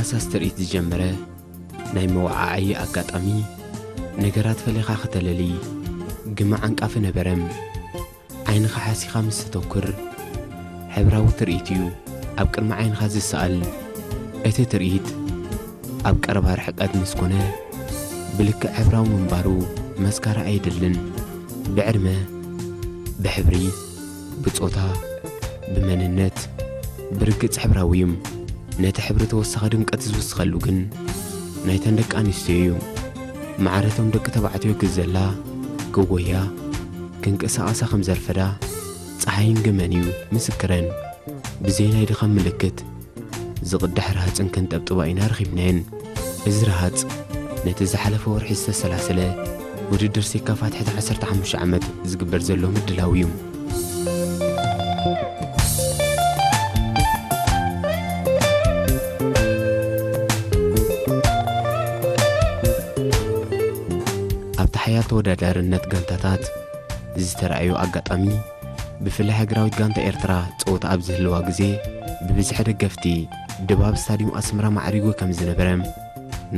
ሃሳስ ትርኢት ዝጀመረ ናይ መወዓዓዪ ኣጋጣሚ፣ ነገራት ፈሊኻ ከተለሊ ግመ ዓንቃፊ ነበረ። ዓይንኻ ሓሲኻ ምስ ተተኩር፣ ሕብራዊ ትርኢት እዩ ኣብ ቅድሚ ዓይንኻ ዝሰኣል። እቲ ትርኢት ኣብ ቀረባ ርሕቀት ምስ ኮነ፣ ብልክዕ ሕብራዊ ምንባሩ መስካሪ ኣየድልን። ብዕድመ፣ ብሕብሪ፣ ብጾታ፣ ብመንነት፣ ብርግጽ ሕብራዊ እዩ። ነቲ ሕብሪ ተወሳኺ ድምቀት ዝውስኸሉ ግን ናይተን ደቂ ኣንስትዮ እዩ። ማዕረቶም ደቂ ተባዕትዮ ክዘላ፣ ክጎያ፣ ክንቀሳቐሳ ከም ዘርፈዳ ጸሓይን ግመን እዩ ምስክረን። ብዘይ ናይ ድኻም ምልክት ዝቕዳሕ ረሃጽን ከንጠብጥባ ኢና ረኺብናየን። እዚ ረሃጽ ነቲ ዝሓለፈ ወርሒ ዝተሰላሰለ ውድድር ሴካፋ ትሕቲ ዓሰርተ ሓሙሽተ ዓመት ዝግበር ዘሎ ምድላው እዩ። ኣብቲ ሓያል ተወዳዳርነት ጋንታታት ዝተራእዩ ኣጋጣሚ፣ ብፍላይ ሃገራዊት ጋንታ ኤርትራ ጸወታ ኣብ ዝህልዋ ግዜ፣ ብብዝሒ ደገፍቲ ድባብ ስታድዩም ኣስመራ ማዕሪጉ ከም ዝነበረ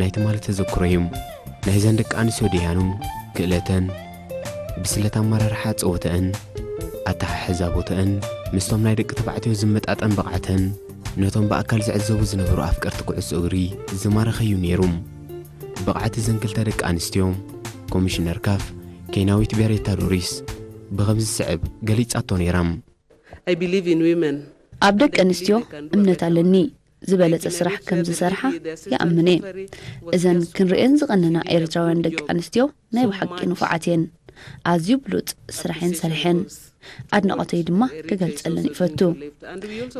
ናይ ትማሊ ተዘክሮ እዩ። ናይዘን ደቂ ኣንስትዮ ደያኑ ክእለተን፣ ብስለት ኣመራርሓ ጸወተአን፣ ኣተሓሕዛ ቦተአን፣ ምስቶም ናይ ደቂ ተባዕትዮ ዝመጣጠን ብቕዓተን፣ ነቶም ብኣካል ዝዕዘቡ ዝነበሩ ኣፍቀርቲ ኩዕሶ እግሪ ዝማረኸ እዩ ነይሩ። ብቕዓት እዘን ክልተ ደቂ ኣንስትዮ፣ ኮሚሽነር ካፍ ኬንያዊት ቤሬታ ዶሪስ ብኸምዚ ዝስዕብ ገሊጻቶ ነይራ። I believe in women. ኣብ ደቂ ኣንስትዮ እምነት ኣለኒ። ዝበለጸ ስራሕ ከም ዝሰርሓ ይኣምን እየ። እዘን ክንርእየን ዝቐነና ኤርትራውያን ደቂ ኣንስትዮ ናይ ብሓቂ ንፉዓት እየን። ኣዝዩ ብሉጽ ስራሕ እየን ሰሪሐን። ኣድናቖተይ ድማ ክገልጸለን ይፈቱ።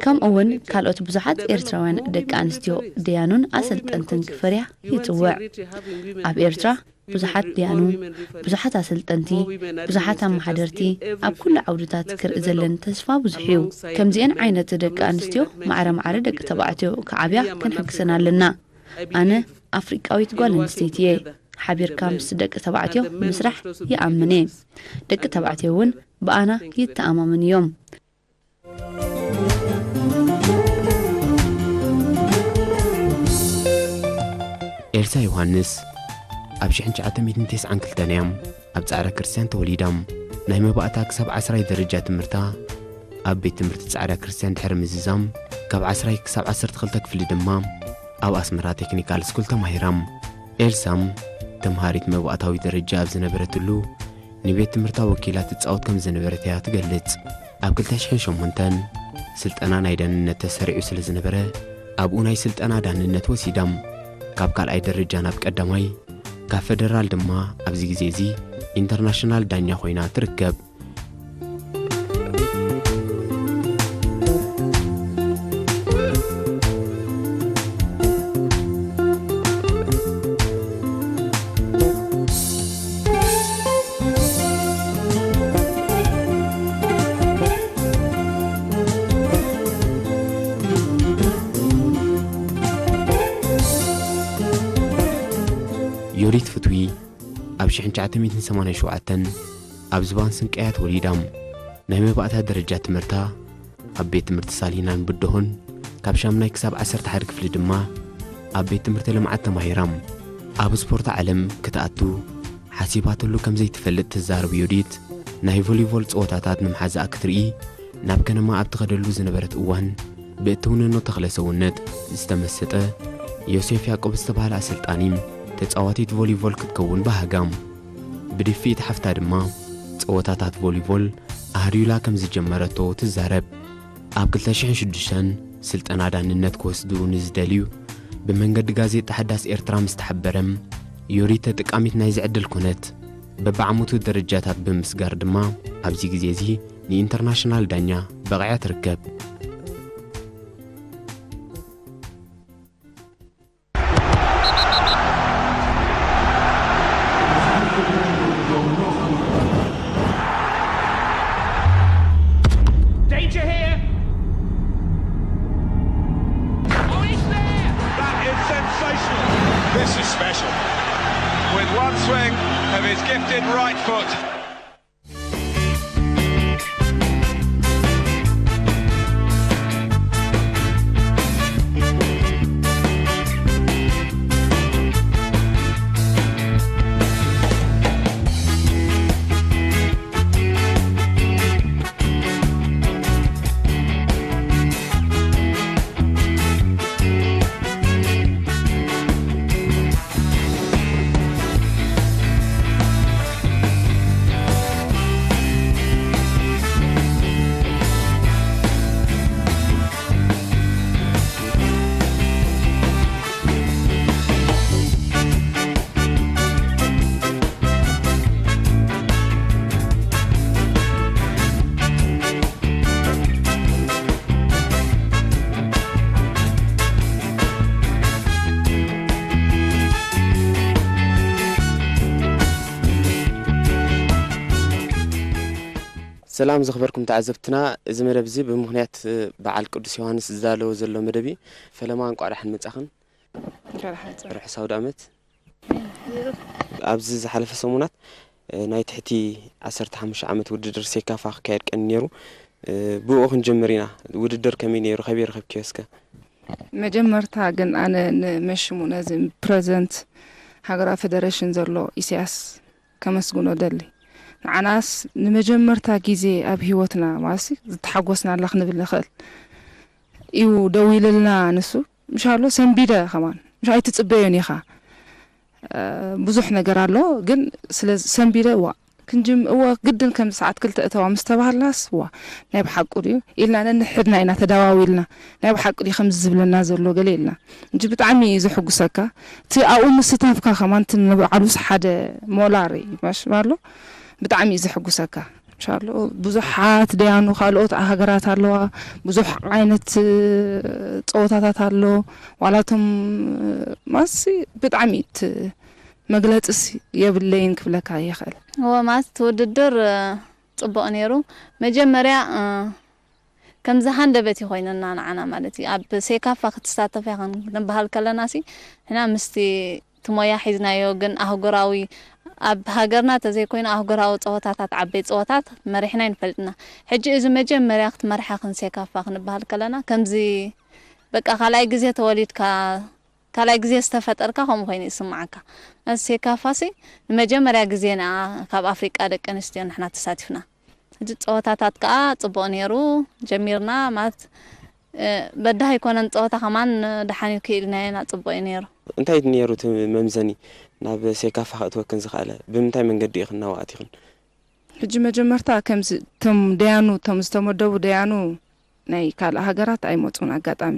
ከምኡ እውን ካልኦት ብዙሓት ኤርትራውያን ደቂ ኣንስትዮ ደያኑን ኣሰልጠንትን ክፈርያ ይጽውዕ። ኣብ ኤርትራ ብዙሓት ደያኑ፣ ብዙሓት ኣሰልጠንቲ፣ ብዙሓት ኣመሓደርቲ ኣብ ኩሉ ዓውድታት ክርኢ ዘለን ተስፋ ብዙሕ እዩ። ከምዚአን ዓይነት ደቂ ኣንስትዮ ማዕረ ማዕረ ደቂ ተባዕትዮ ክዓብያ ክንሕግዘን ኣለና። ኣነ ኣፍሪቃዊት ጓል ኣንስተይቲ እየ። ሓቢርካ ምስ ደቂ ተባዕትዮ ምስራሕ ይኣምን እየ። ደቂ ተባዕትዮ እውን ብኣና ይተኣማመኑ እዮም። ኤልሳ ዮሃንስ ኣብ ሽሕን ትሽዓተ ሚእትን ተስዓን ክልተን እያ ኣብ ጻዕረ ክርስትያን ተወሊዳ። ናይ መባእታ ክሳብ ዓስራይ ደረጃ ትምህርታ ኣብ ቤት ትምህርቲ ጻዕረ ክርስትያን ድሕሪ ምዝዛም፣ ካብ ዓስራይ ክሳብ ዓሰርተ ክልተ ክፍሊ ድማ ኣብ ኣስመራ ቴክኒካል ስኩል ተማሂራ። ኤልሳ ተምሃሪት መባእታዊ ደረጃ ኣብ ዝነበረትሉ፣ ንቤት ትምህርታ ወኪላ ትጻወት ከም ዝነበረት እያ ትገልጽ። ኣብ ክልተ ሽሕን ሸሞንተን ስልጠና ናይ ዳንነት ተሰሪዑ ስለ ዝነበረ፣ ኣብኡ ናይ ስልጠና ዳንነት ወሲዳ። ካብ ካልኣይ ደረጃ ናብ ቀዳማይ፣ ካብ ፈደራል ድማ ኣብዚ ግዜ እዚ ኢንተርናሽናል ዳኛ ኮይና ትርከብ። ዮዲት ፍትዊ ኣብ ሽሕን ትሽዓተ ሚእትን ሰማንያን ሸውዓተን ኣብ ዝባን ስንቀያ ተወሊዳ። ናይ መባእታ ደረጃ ትምህርታ ኣብ ቤት ትምህርቲ ሳሊናን ብድሆን፣ ካብ ሻምናይ ክሳብ ዓሰርተ ሓደ ክፍሊ ድማ ኣብ ቤት ትምህርቲ ልምዓት ተማሂራ። ኣብ ስፖርት ዓለም ክትኣቱ ሓሲባትሉ ከም ዘይትፈልጥ ትዛረብ ዮዲት፣ ናይ ቮሊቮል ጸወታታት ንምሓዛኣ ክትርኢ ናብ ከነማ ኣብ ትኸደሉ ዝነበረት እዋን፣ ብእትውንኖ ተኽለ ሰውነት ዝተመሰጠ ዮሴፍ ያዕቆብ ዝተባህለ ኣሰልጣኒ፣ ተጻዋቲት ቮሊቮል ክትከውን ባህጋ። ብድፍኢት ሓፍታ ድማ ጸወታታት ቮሊቮል ኣህርዩላ ከም ዝጀመረቶ ትዛረብ። ኣብ ክልተ ሽሕን ሽዱሽተን ስልጠና ዳንነት ክወስዱ ንዝደልዩ ብመንገዲ ጋዜጣ ሓዳስ ኤርትራ ምስ ተሓበረ፣ ዮዲት ተጠቃሚት ናይዚ ዕድል ኮነት። በብዓመቱ ደረጃታት ብምስጋር ድማ ኣብዚ ግዜ እዚ ንኢንተርናሽናል ዳኛ በቒዓ ትርከብ። Danger here! Oh, he's there! That is sensational. This is special. With one swing of his gifted right foot. ሰላም ዝኽበርኩም ተዓዘብትና፣ እዚ መደብ እዚ ብምኽንያት በዓል ቅዱስ ዮሃንስ ዝዳለዎ ዘሎ መደብ እዩ። ፈለማ እንቋዕ ደሓን መጻኽን። ርሑስ ኣውደ ዓመት። ኣብዚ ዝሓለፈ ሰሙናት ናይ ትሕቲ ዓሰርተ ሓሙሽተ ዓመት ውድድር ሴካፋ ክካየድ ቀኒ ነይሩ። ብኡ ክንጅምር ኢና። ውድድር ከመይ ነይሩ? ከመይ ረኸብክዮ እስከ? መጀመርታ ግን ኣነ ንመሽሙ ነዚ ፕረዚደንት ሃገራዊ ፌደሬሽን ዘሎ ኢሳያስ ከመስግኖ ደሊ። ንዓናስ ንመጀመርታ ግዜ ኣብ ህይወትና ማለትሲ ዝተሓጎስናላ ክንብል ንኽእል እዩ ደዊልልና ንሱ። ምሻሎ ሰንቢደ ከማን ምሽ ኣይትጽበዮን ኢኻ። እ፣ ብዙሕ ነገር ኣሎ ግን ስለ ሰንቢደ እዋ ክንጅም እዋ ግድን ከም ሰዓት ክልተ እተዋ ምስ ተባሃልናስ እዋ ናይ ብሓቁ ድዩ ኢልና ነንሕድና ኢና ተዳዋዊልና። ናይ ብሓቂ ድዩ ከምዚ ዝብለና ዘሎ ገለ ኢልና እንጂ ብጣዕሚ እዩ ዘሕጉሰካ። እቲ ኣብኡ ምስታፍካ ከማን እቲ ንባዕሉስ ሓደ ሞላር እዩ ማሽ ኣሎ። ብጣዕሚ እዩ ዘሕጉሰካ። ምሻሎ ብዙሓት ደያኑ ካልኦት ሃገራት ኣለዋ። ብዙሕ ዓይነት እ፣ ጸወታታት ኣሎ። ዋላቶም እ፣ ማሲ ብጣዕሚ እቲ መግለጽስ የብለይን ክብለካ ይኽእል። እወ፣ ማለት እቲ ውድድር እ፣ ጽቡቕ ነይሩ። መጀመርያ እ፣ ከምዚ ሃንደበት እዩ ኮይኑና ንዓና ማለት እዩ። ኣብ ሴካፋ ክትሳተፍ ኢኻ ክንበሃል ከለና ሲ ንሕና ምስቲ እቲ ሞያ ሒዝናዮ ግን ኣህጉራዊ ኣብ ሃገርና ተዘይኮይኑ ኣህጉራዊ ጸወታታት ዓበይ ጸወታት መሪሕና ይንፈልጥና። ሕጂ እዚ መጀመርያ ክትመርሓ ክንሴካፋ ክንበሃል ከለና ከምዚ በቃ ካልኣይ ግዜ ተወሊድካ ካልኣይ ግዜ ዝተፈጠርካ ከምኡ ኮይኑ ይስምዓካ። እዚ ሴካፋሲ ንመጀመርያ ግዜና ካብ ኣፍሪቃ ደቂ ኣንስትዮ ንሕና ተሳቲፍና። ሕጂ ጸወታታት ከኣ ጽቡቕ ነይሩ። ጀሚርና ማለት እ፣ በዳህ ኣይኮነን ጸወታ ከማን ደሓን ክኢልናዮ ኢና ጽቡቕ እዩ ነይሩ። እንታይ ነይሩ እቲ መምዘኒ ናብ ሴካፋ ከእትወክን ዝኸኣለ? ብምንታይ መንገዲ ኢኽን ናብኡ ኣቲኽን? ሕጂ መጀመርታ ከምዚ እቶም ደያኑ እቶም ዝተመደቡ ደያኑ ናይ ካልእ ሃገራት ኣይመጹን ኣጋጣሚ።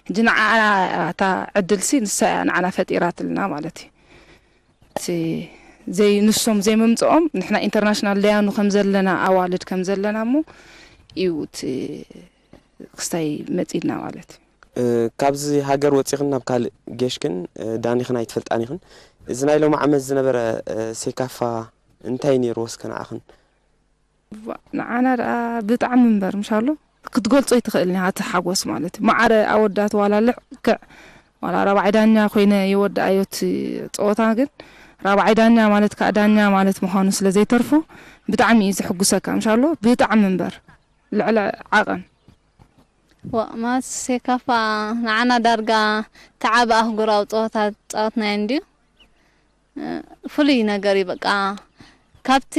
ሕጂ ንዓ እታ ዕድልሲ ንሳ እያ ንዓና ፈጢራትልና ማለት እዩ። እቲ ዘይ ንሶም ዘይምምጽኦም ንሕና ኢንተርናሽናል ደያኑ ከም ዘለና ኣዋልድ ከም ዘለና እሞ እዩ እቲ ክስታይ መጺእና ማለት እዩ። እ፣ ካብዚ ሃገር ወጺኽን ናብ ካልእ ጌሽክን እ፣ ዳኒኽን ኣይትፈልጣን ኢኽን። እዚ ናይ ሎሚ ዓመት ዝነበረ እ፣ ሴካፋ እንታይ ነይርዎ እስከ ንዓኽን? ዋ፣ ንዓና ደኣ ብጣዕሚ እምበር ምሻሎ ክትገልጾ ኣይትኽእልን ኢኻ እቲ ሓጎስ ማለት እዩ። ማዕረ ኣወዳት ዋላ ልክዕ ዋላ ራብዓይ ዳኛ ኮይነ ይወድኣዮ እቲ ጸወታ ግን ራብዓይ ዳኛ ማለት ከዓ ዳኛ ማለት ምዃኑ ስለ ዘይተርፎ ብጣዕሚ እዩ ዘሕጉሰካ ምሻሎ ብጣዕሚ እምበር ልዕሊ ዓቐን። ዋ፣ ማለት ሴካፋ ንዓና ዳርጋ ተዓበ ኣህጉራዊ ጸወታ ጻወትናዮ እንድዩ። እ፣ ፍሉይ ነገር እዩ በቃ። ካብቲ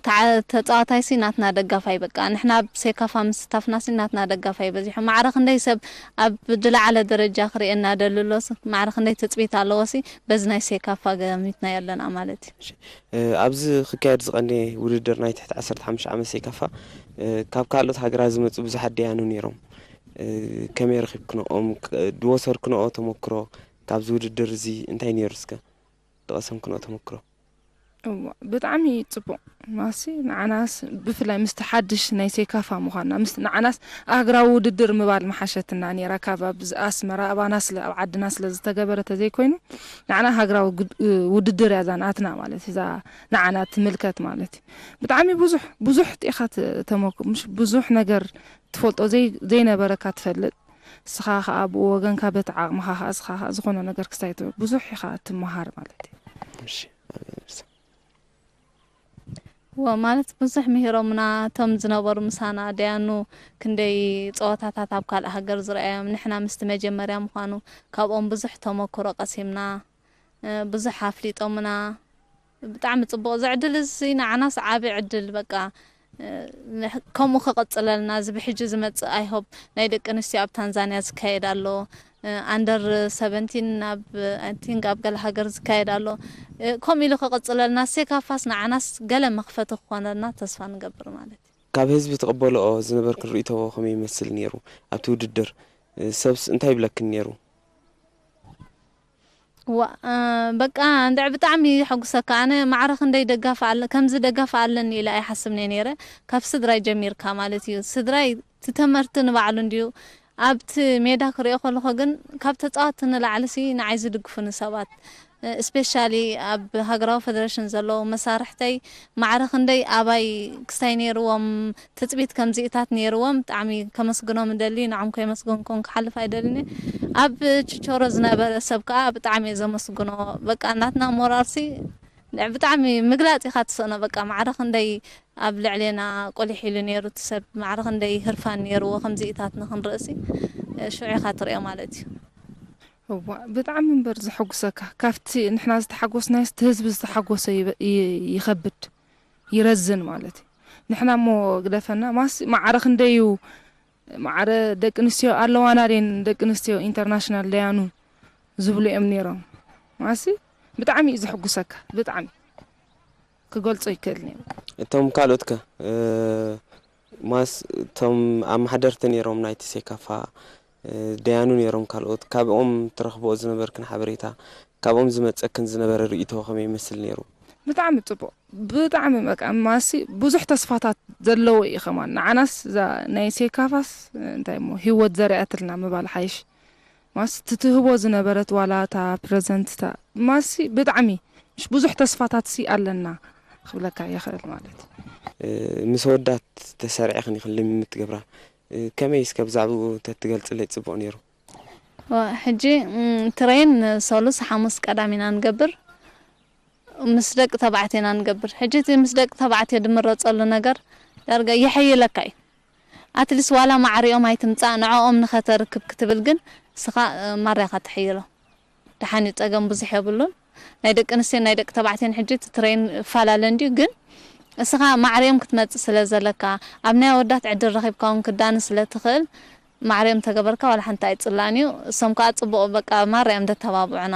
ተዓ-፣ ተጻዋታይ ሲ ናትና ደጋፋይ በቃ። ንሕና ኣብ ሴካፋ ምስታፍና ሲ ናትና ደጋፋይ በዚሑ። ማዕረ ክንደይ ሰብ ኣብ ዝለዓለ ደረጃ ክርእየና ደሊ ኣሎ ሲ፣ ማዕረ ክንደይ ትጽቢት ኣለዎ ሲ፣ በዚ ናይ ሴካፋ ገሚትና ኣለና ማለት እዩ። እሺ፣ እ፣ ኣብዚ ክካየድ ዝቐነየ ውድድር ናይ ትሕቲ ዓሰርተ ሓሙሽተ ዓመት ሴካፋ፣ እ፣ ካብ ካልኦት ሃገራት ዝመጹ ብዙሓት ደያኑ ነይሮም። እ፣ ከመይ ረኺብክንኦም? ክ-፣ ዝወሰድክንኦ ተመክሮ ካብዚ ውድድር እዚ እንታይ ነይሩ እስከ? ዝቐሰምክንኦ ተመክሮ? እዋ፣ ብጣዕሚ ጽቡቕ። ማሲ ንዓናስ ብፍላይ ምስቲ ሓድሽ ናይ ሴካፋ ምዃንና፣ ምስ ንዓናስ ኣህግራዊ ውድድር ምባል ምሓሸትና ነይራ። ካብ ኣብ ኣስመራ ኣባና ስለ፣ ኣብ ዓድና ስለ ዝተገበረ ተዘይኮይኑ፣ ንዓና ሃገራዊ ግድ-፣ ውድድር እያ እዛ ናትና ማለት እዩ። እዛ ንዓና ትምልከት ማለት እዩ። ብጣዕሚ ብዙሕ፣ ብዙሕ ጢኻ ት-፣ ተመክ-፣ ምሽ-፣ ብዙሕ ነገር ትፈልጦ ዘይ-፣ ዘይነበረካ ትፈልጥ። ንስኻ ኸኣ ብወገንካ በቲ ዓቕምኻ ኸኣ ንስኻ ኸኣ ዝኾነ ነገር ክስታይ ትብል ብዙሕ ኢኻ ትመሃር ማለት እዩ። እሺ፣ እወ፣ ማለት ብዙሕ ምሂሮምና እቶም ዝነበሩ ምሳና ደያኑ ክንደይ ጸወታታት ኣብ ካልእ ሃገር ዝረኣዮም ንሕና ምስቲ መጀመርያ ምዃኑ ካብኦም ብዙሕ ተመክሮ ቀሲምና። እ፣ ብዙሕ ኣፍሊጦምና። ብጣዕሚ ጽቡቕ። እዚ ዕድል እዚ ንዓናስ ዓቢ ዕድል በቃ፣ እ፣ ከምኡ ክቕጽለልና። እዚ ብሕጂ ዝመጽእ ኣይሆፕ ናይ ደቂ ኣንስትዮ ኣብ ታንዛንያ ዝካየድ ኣሎ። እ፣ ኣንደር ሰቨንቲን ኣብ፣ ኣይ ቲንክ ኣብ ገለ ሃገር ዝካየድ ኣሎ። እ፣ ከምኡ ኢሉ ክቕጽለልና፣ ሴካፋስ ንዓናስ ገለ መኽፈቲ ክኾነልና ተስፋ ንገብር ማለት እዩ። ካብ ህዝቢ ትቕበልኦ ዝነበርክን ርእይቶ ከመይ ይመስል ነይሩ? ኣብቲ ውድድር፣ እ፣ ሰብስ እንታይ ይብለክን ነይሩ? ዋ፣ እ፣ በቃ እንድዒ ብጣዕሚ የሐጉሰካ። ኣነ ማዕረ ክንደይ ደጋፊ ኣለ-፣ ከምዚ ደጋፊ ኣለኒ ኢለ ኣይሓስብን እየ ነይረ። ካብ ስድራይ ጀሚርካ ማለት እዩ። ስድራይ እቲ ተመርቲ ንባዕሉ እንድዩ ኣብቲ ሜዳ ክሪኦ ከለኹ ግን ካብ ተጻወትቲ ንላዕሊ ሲ ንዓይ ዝድግፉኒ ሰባት ስፔሻሊ ኣብ ሃገራዊ ፌደሬሽን ዘለዉ መሳርሕተይ ማዕረ ክንደይ ኣባይ ክስታይ ነይርዎም፣ ትፅቢት ከምዚኢታት ነይርዎም። ብጣዕሚ ከመስግኖም እደሊ፣ ንዖም ከየመስገንኩም ክሓልፍ ኣይደልን። ኣብ ችቾሮ ዝነበረ ሰብ ከዓ ብጣዕሚ እየ ዘመስግኖ። በቃ ናትና ሞራልሲ ብጣዕሚ ምግላፅ ኢኻ ትስእኖ። በቃ ማዕረ ክንደይ ኣብ ልዕሌና ቆሊሕ ኢሉ ነይሩ እቲ ሰብ፣ ማዕረ ክንደይ ህርፋን ነይርዎ። ከምዚኢታት ንክንርእሲ ሽዑ ኢኻ ትሪኦ ማለት እዩ። እዋ ብጣዕሚ እምበር ዘሐጉሰካ፣ ካብቲ ንሕና ዝተሓጎስናዮስ እቲ ህዝቢ ዝተሓጎሰ ይበ- ይ- ይኸብድ፣ ይረዝን ማለት እዩ። ንሕና እሞ ግደፈና፣ ማስ ማዕረ ክንደይ እዩ፣ ማዕረ ደቂ ኣንስትዮ ኣለዋና ደን፣ ደቂ ኣንስትዮ ኢንተርናሽናል ደያኑ ዝብሉ እዮም ነይሮም። ማሲ ብጣዕሚ እዩ ዘሐጉሰካ፣ ብጣዕሚ ክገልጾ ይክእል ነይሩ። እቶም ካልኦት ከ ማስ እቶም ኣማሓደርቲ ነይሮም ናይቲ ሴካፋ ደያኑ ነይሮም ካልኦት ካብኦም ትረኽብኦ ዝነበርክን ሓበሬታ ካብኦም ዝመፀክን ዝነበረ ርእይቶ ከመይ ይመስል ነይሩ? ብጣዕሚ ፅቡቅ ብጣዕሚ በቃ ማሲ ብዙሕ ተስፋታት ዘለዎ እዩ ከማን ንዓናስ እዛ ናይ ሴካፋስ እንታይ እሞ ህይወት ዘርያትልና ምባል ሓይሽ ማስ ትትህቦ ዝነበረት ዋላ እታ ፕረዘንት እታ ማሲ ብጣዕሚ ምሽ ብዙሕ ተስፋታት ሲ ኣለና ክብለካ ይኽእል ማለት እዩ። ምስ ኣወዳት ተሰሪዕኽን ኢኽን ልምምድ ትገብራ ከመይ እስከ ብዛዕባኡ ተትገልፅለይ ፅቡቕ ነይሩ። ሕጂ ትሬን ሰሉስ ሓሙስ ቀዳም ኢና ንገብር ምስ ደቂ ተባዕትዮ ኢና ንገብር ሕጂ እቲ ምስ ደቂ ተባዕትዮ ድምረፀሉ ነገር ዳርጋ የሐይለካ እዩ ኣትሊስ ዋላ ማዕሪኦም ኣይትምፃእ ንዕኦም ንኸተርክብ ክትብል ግን እስኻ ማርያኻ ትሕይሎ ደሓን እዩ ፀገም ብዙሕ የብሉን ናይ ደቂ ኣንስትዮን ናይ ደቂ ተባዕትዮን ሕጂ እቲ ትሬን ይፈላለ እንድዩ ግን እስኻ ማዕሪኦም ክትመፅእ ስለ ዘለካ ኣብ ናይ ኣወዳት ዕድል ረኺብካ እውን ክዳኒ ስለ ትኽእል ማዕሪኦም ተገበርካ ዋላ ሓንቲ ኣይፅላእን እዩ እሶም ከዓ ፅቡቕ በቃ ማርያም ደተባብዑና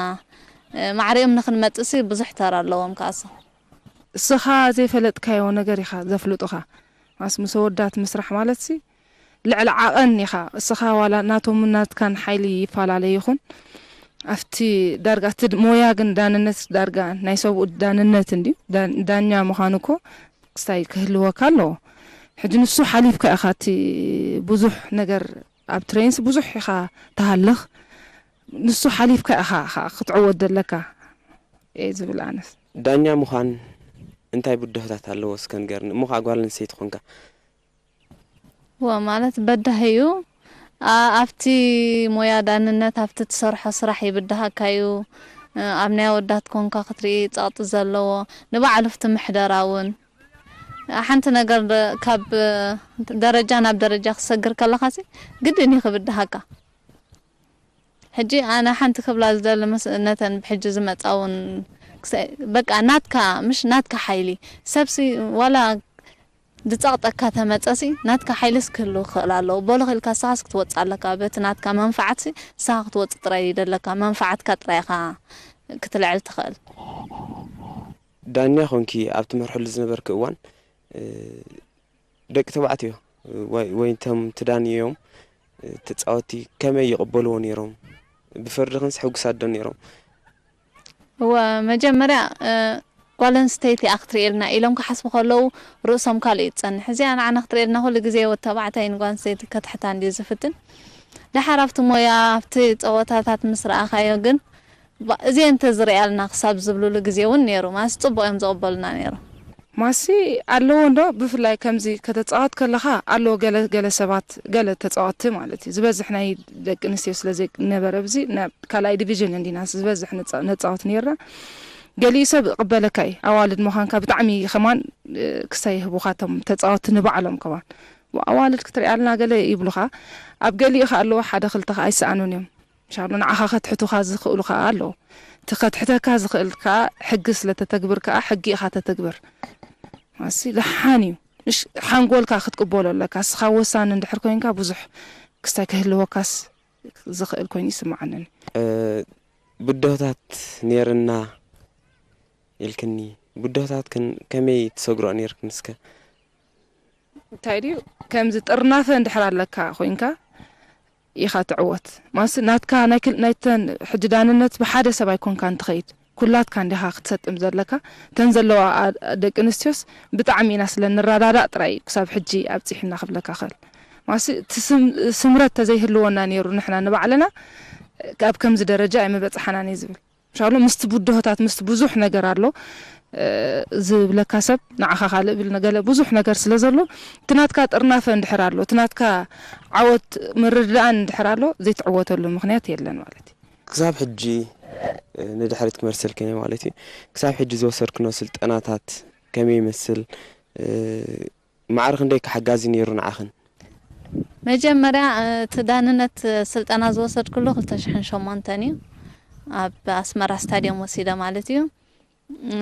ማዕሪኦም ንክንመፅእ ሲ ብዙሕ ተራ ኣለዎም ከዓ እሶም እስኻ ዘይፈለጥካዮ ነገር ኢኻ ዘፍልጡኻ ማስ ምስ ኣወዳት ምስራሕ ማለት ሲ ልዕሊ ዓቐን ኢኻ እስኻ ዋላ ናቶምን ናትካን ሓይሊ ይፈላለ ይኹን ኣብቲ ዳርጋ እቲ ሞያ ግን ዳንነት ዳርጋ ናይ ሰብኡ ዳንነት እንድዩ ዳኛ ምዃኑ እኮ ክስታይ ክህልወካ ኣለዎ ሕጂ ንሱ ሓሊፍካ ኢኻ እቲ ብዙሕ ነገር ኣብ ትሬንስ ብዙሕ ኢኻ ትሃልኽ ንሱ ሓሊፍካ ኢኻ ክትዕወት ዘለካ እየ ዝብል ኣነስ ዳኛ ምዃን እንታይ ብድሆታት ኣለዎ እስከ ንገርኒ እሞ ከዓ ጓል ኣንስተይቲ ኮንካ ዋ ማለት በዳሂ እዩ ኣብቲ ሞያ ዳንነት ኣብቲ ትሰርሖ ስራሕ ይብድሃካ እዩ ኣብ ናይ ኣወዳት ኮንካ ክትርኢ ጸቕጢ ዘለዎ ንባዕሉ ፍቲ ምሕደራ እውን ሓንቲ ነገር ካብ ደረጃ ናብ ደረጃ ክሰግር ከለኻሲ ግድን እዩ ክብድሃካ ሕጂ ኣነ ሓንቲ ክብላ ዝደሊ ምስ ነተን ብሕጂ ዝመጻ እውን በቃ ናትካ ምሽ ናትካ ሓይሊ ሰብሲ ዋላ ዝጸቕጠካ ተመጸሲ ናትካ ሓይልስ ክህሉ ክኽእል ኣለዎ በሎ ክልካ ንስኻስ ክትወጽእ ኣለካ በቲ ናትካ መንፋዓትሲ ንስኻ ክትወጽእ ጥራይ እዩ ደለካ መንፋዓትካ ጥራይ ኢኻ ክትልዕል ትኽእል ዳኛ ኮንኪ ኣብ ትመርሐሉ ዝነበርኪ እዋን ደቂ ተባዕትዮ ወይ ወይ እቶም ትዳንዮም ተፃወቲ ከመይ ይቕበልዎ ነይሮም? ብፍርድኽንስ ሕጉሳት ዶ ነይሮም? እወ መጀመርያ እ፣ ጓል ኣንስተይቲ እያ ክትርእየልና ኢሎም ክሓስቡ ከለዉ ርእሶም ካልእ እዩ ዝፀንሕ። እዚኣ ንዓና ክትርእየልና ኩሉ ግዜ ወዲ ተባዕታይ ንጓል ኣንስተይቲ ከትሕታ እንድዩ ዝፍትን። ደሓር ኣብቲ ሞያ ኣብቲ ፀወታታት ምስ ረኣኻዮ ግን ባ- እዚኤን ተዝርእያልና ክሳብ ዝብሉሉ ግዜ እውን ነይሩ። ማለትስ ፅቡቕ እዮም ዝቕበሉና ነይሮም። ማሲ ኣለዎ እንዶ ብፍላይ ከምዚ ከተፃወት ከለኻ ኣለዎ ገለ ገለ ሰባት ገለ ተፃወትቲ ማለት እዩ ዝበዝሕ ናይ ደቂ ኣንስትዮ ስለ ዘይነበረ ብዚ ናብ ካልኣይ ዲቪዥን እንዲና ዝበዝሕ ንፃ- ነፃወት ነይርና ገሊኡ ሰብ ይቕበለካ እዩ ኣዋልድ ምዃንካ ብጣዕሚ ከማን ክሳይ ይህቡኻ እቶም ተፃወትቲ ንባዕሎም ከማን ኣዋልድ ክትሪኣልና ገለ ይብሉኻ ኣብ ገሊኡ ከ ኣለዎ ሓደ ክልተ ከ ኣይሰኣኑን እዮም ሻሎ ንዓኻ ከትሕቱኻ ዝኽእሉ ከኣ ኣለዉ። እቲ ከትሕተካ ዝኽእል ከኣ ሕጊ ስለ ተተግብር ከኣ ሕጊ ኢኻ ተተግብር። ማሲ ደሓን እዩ። ምሽ ሓንጎልካ ክትቅበሎ ኣለካ። እስኻ ወሳኒ እንድሕር ኮይንካ ብዙሕ ክስታይ ክህልወካስ ዝኽእል ኮይኑ ይስምዓንን። ብድሆታት ነይርና ኢልክኒ። ብድሆታትክን ከመይ ትሰግርኦ ነይርክን እስከ? እንታይ ድዩ ከምዚ ጥርናፈ እንድሕር ኣለካ ኮይንካ ኢኻ ትዕወት ማስ ናትካ ናይ ክል- ናይተን ሕጂ ዳንነት ብሓደ ሰብ ኣይኮንካን ትኸይድ ኩላትካ እንዲኻ ክትሰጥም ዘለካ እተን ዘለዋ ኣ- ደቂ ኣንስትዮስ ብጣዕሚ ኢና ስለ ንረዳዳእ ጥራይ እዩ ክሳብ ሕጂ ኣብፂሑና ክብለካ ክእል ማስ እቲ ስም- ስምረት ተዘይህልወና ነይሩ ንሕና ንባዕልና ኣብ ከምዚ ደረጃ ኣይምበፅሓናን እዩ ዝብል ምሻሎ ምስቲ ብድሆታት ምስቲ ብዙሕ ነገር ኣሎ ዝብለካ ሰብ ንዓኻ ካልእ ብል ነገለ ብዙሕ ነገር ስለ ዘሎ፣ እቲ ናትካ ጥርናፈ እንድሕር ኣሎ፣ እቲ ናትካ ዓወት ምርድዳእን እንድሕር ኣሎ፣ ዘይትዕወተሉ ምኽንያት የለን ማለት እዩ። ክሳብ ሕጂ ንድሕሪት ክመልሰልክን ማለት እዩ። ክሳብ ሕጂ ዝወሰድክኖ ስልጠናታት ከመይ ይመስል? ማዕረ ክንደይ ሓጋዚ ነይሩ ንዓኽን? መጀመርያ እቲ ዳንነት ስልጠና ዝወሰድኩሉ ክልተ ሽሕን ሸሞንተን እዩ። ኣብ ኣስመራ ስታድዮም ወሲደ ማለት እዩ።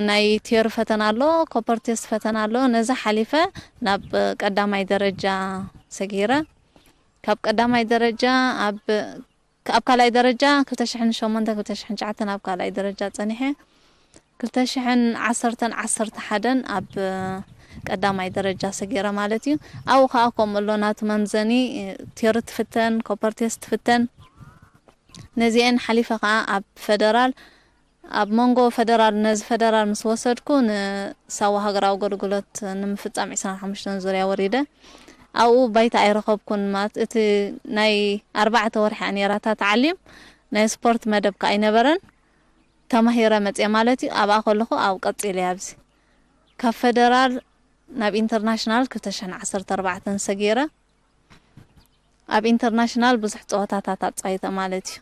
ናይ ቲዮሪ ፈተና ኣሎ፣ ኮምፒተር ቴስት ፈተና ኣሎ። ነዚ ሓሊፈ ናብ ቀዳማይ ደረጃ ሰጊረ። ካብ ቀዳማይ ደረጃ ኣብ ኣብ ካልኣይ ደረጃ ክልተ ሽሕን ሸሞንተ ክልተ ሽሕን ትሽዓተን ኣብ ካልኣይ ደረጃ ጸኒሐ። ክልተ ሽሕን ዓሰርተን ዓሰርተ ሓደን ኣብ ቀዳማይ ደረጃ ሰጊረ ማለት እዩ። ኣብኡ ከዓ ከምኡ ኣሎ ናቱ መምዘኒ ቲዮሪ ትፍተን፣ ኮምፒተር ቴስት ትፍተን። ነዚአን ሓሊፈ ከዓ ኣብ ፈደራል ኣብ መንጎ ፈደራል ነዚ ፈደራል ምስ ወሰድኩ ንሳዋ ሃገራዊ ኣገልግሎት ንምፍፃም ዕስራን ሓሙሽተን ዙርያ ወሪደ ኣብኡ ባይታ ኣይረኸብኩን ማለት እቲ ናይ ኣርባዕተ ወርሒ እያ ነይራ እታ ተዓሊም ናይ ስፖርት መደብ ከዓ ኣይነበረን ተማሂረ መፅየ ማለት እዩ ኣብኣ ከለኹ ኣብ ቀፂለ ኣብዚ ካብ ፈደራል ናብ ኢንተርናሽናል ክልተ ሽሕን ዓሰርተ ኣርባዕተን ሰጊረ ኣብ ኢንተርናሽናል ብዙሕ ፀወታታት ኣፃይተ ማለት እዩ።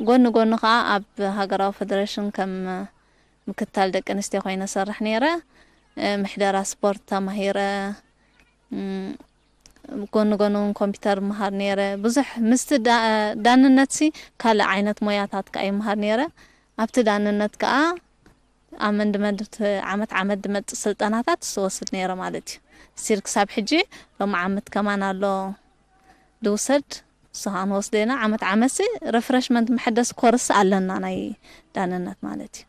ጎኒ ጎኒ ከዓ ኣብ ሃገራዊ ፈደረሽን ከም ምክታል ደቂ ኣንስትዮ ኮይነ ሰርሕ ነይረ። ምሕደራ ስፖርት ተማሂረ። ጎኒ ጎኒ እውን ኮምፒተር ምሃር ነይረ። ብዙሕ ምስቲ ዳንነት ሲ ካልእ ዓይነት ሞያታት ከዓ ይምሃር ነይረ። ኣብቲ ዳንነት ከዓ ኣመንድመንት ዓመት ዓመት ዝመፅእ ስልጠናታት ዝወስድ ነይረ ማለት እዩ። ስቲል ክሳብ ሕጂ ሎም ዓመት ከማን ኣሎ ዝውሰድ እሱ ከዓ ንወስዶ ኢና ዓመት ዓመት ሲ ረፍረሽመንት መሐደሲ ኮርስ ኣለና ናይ ዳንነት ማለት እዩ።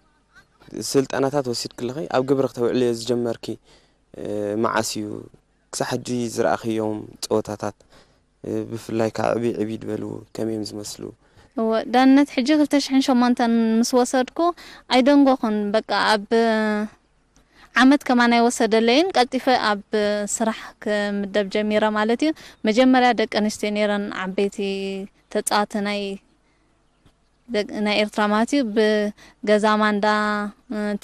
ስልጠናታት ወሲድኪ ኣለኺ ኣብ ግብሪ ክተውዕልዮ ዝጀመርኪ መዓስ እዩ? ክሳብ ሕጂ ዝረኣኽዮም ፀወታታት ብፍላይ ከዓ ዕብይ ዕብይ ዝበሉ ከመይ እዮም ዝመስሉ? እወ ዳንነት ሕጂ ክልተ ሽሕን ሸሞንተን ምስ ወሰድኩ ኣይደንጎኹን በቃ ኣብ ዓመት ከማን ኣይወሰደለይን ቀልጢፈ ኣብ ስራሕ ክምደብ ጀሚረ ማለት እዩ። መጀመርያ ደቂ ኣንስትዮ ነይረን ዓበይቲ ተፃወቲ ናይ ናይ ኤርትራ ማለት እዩ ብገዛ ማንዳ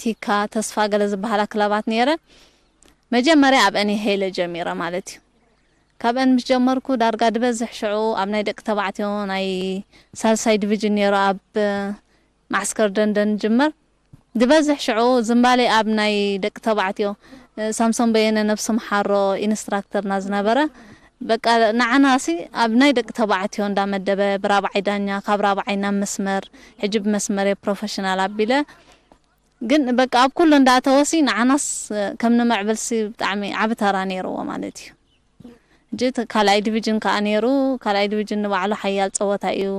ቲካ ተስፋ ገለ ዝበሃላ ክለባት ነይረ መጀመርያ ኣብአን እየ ሄለ ጀሚረ ማለት እዩ ካብአን ምስ ጀመርኩ ዳርጋ ድበዝሕ ሽዑ ኣብ ናይ ደቂ ተባዕትዮ ናይ ሳልሳይ ዲቪጅን ነይሩ ኣብ ማዕስከር ደንደን ጅመር ዝበዝሕ ሽዑ ዝምባሌ ኣብ ናይ ደቂ ተባዕትዮ ሳምሶን በየነ ነብሱ ምሓሮ ኢንስትራክተርና ዝነበረ በቃ ንዓና ሲ ኣብ ናይ ደቂ ተባዕትዮ እንዳመደበ ብራብዓይ ዳኛ ካብ ራብዓይ ናብ መስመር ሕጂ ብመስመር እየ ፕሮፌሽናል ኣቢለ ግን በቃ ኣብ ኩሉ እንዳኣተወ ሲ ንዓናስ ከም ንምዕብል ሲ ብጣዕሚ ዓቢ ተራ ነይርዎ ማለት እዩ ሕጂ ካልኣይ ዲቪጅን ከዓ ነይሩ ካልኣይ ዲቪጅን ንባዕሉ ሓያል ፀወታ እዩ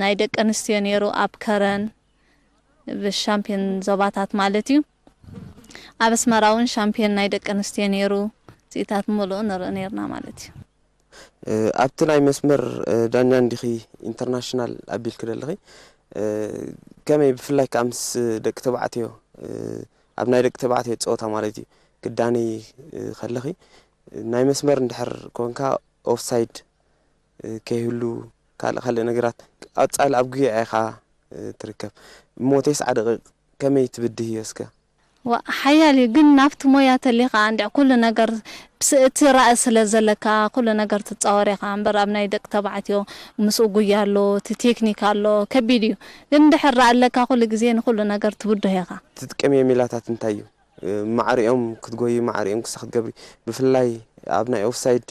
ናይ ደቂ ኣንስትዮ ነይሩ ኣብ ከረን ብሻምፒዮን ዞባታት ማለት እዩ ኣብ ኣስመራ እውን ሻምፒዮን ናይ ደቂ ኣንስትዮ ነይሩ እዚኢታት ምሉኡ ንርኢ ነይርና ማለት እዩ ኣብቲ ናይ መስመር ዳኛ እንዲኺ ኢንተርናሽናል ኣቢልኪ ዘለኺ ከመይ ብፍላይ ከዓ ምስ ደቂ ተባዕትዮ ኣብ ናይ ደቂ ተባዕትዮ ፀወታ ማለት እዩ ክዳነይ ከለኺ ናይ መስመር እንድሕር ኮንካ ኦፍሳይድ ከይህሉ ካልእ ካልእ ነገራት ቀፃሊ ኣብ ጉያ ኢኻ ትርከብ እሞ ተስዓ ደቂቅ ከመይ ትብድህዮ እስከ ዋእ ሓያል እዩ ግን ናብቲ ሞያ ተሊኻ እንድዕ ኩሉ ነገር እቲ ራእይ ስለ ዘለካ ኩሉ ነገር ትፃወር ኢኻ እምበር ኣብ ናይ ደቂ ተባዕትዮ ምስኡ ጉያ ኣሎ እቲ ቴክኒክ ኣሎ ከቢድ እዩ ግን እንድሕር ራእ ኣለካ ኩሉ ግዜ ንኩሉ ነገር ትብድሆ ኢኻ ትጥቀምዮ ሜላታት እንታይ እዩ ማዕሪኦም ክትጎይ ማዕሪኦም ክሳ ክትገብሪ ብፍላይ ኣብ ናይ ኦፍሳይድ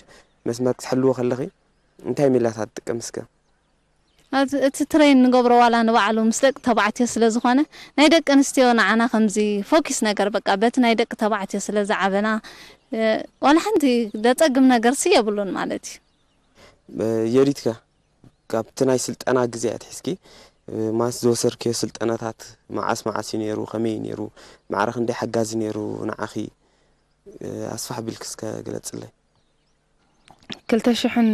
መስመር ክትሕልዎ ከለኺ እንታይ ሜላታት ትጥቀም እስከ እቲ ትሬን ንገብሮ ዋላ ንባዕሉ ምስ ደቂ ተባዕትዮ ስለ ዝኾነ ናይ ደቂ ኣንስትዮ ንዓና ከምዚ ፎኪስ ነገር በቃ በቲ ናይ ደቂ ተባዕትዮ ስለ ዝዓበና ዋላ ሓንቲ ደፀግም ነገር ሲ የብሉን ማለት እዩ የዲትካ ካብቲ ናይ ስልጠና ግዜ ኣትሒዝኪ ማስ ዝወሰድክዮ ስልጠናታት መዓስ መዓስ እዩ ነይሩ ከመይ እዩ ነይሩ ማዕረ ክንደይ ሓጋዚ ነይሩ ንዓኺ ኣስፋሕ ቢልኪ እስከ ግለፅለይ ክልተ ሽሕን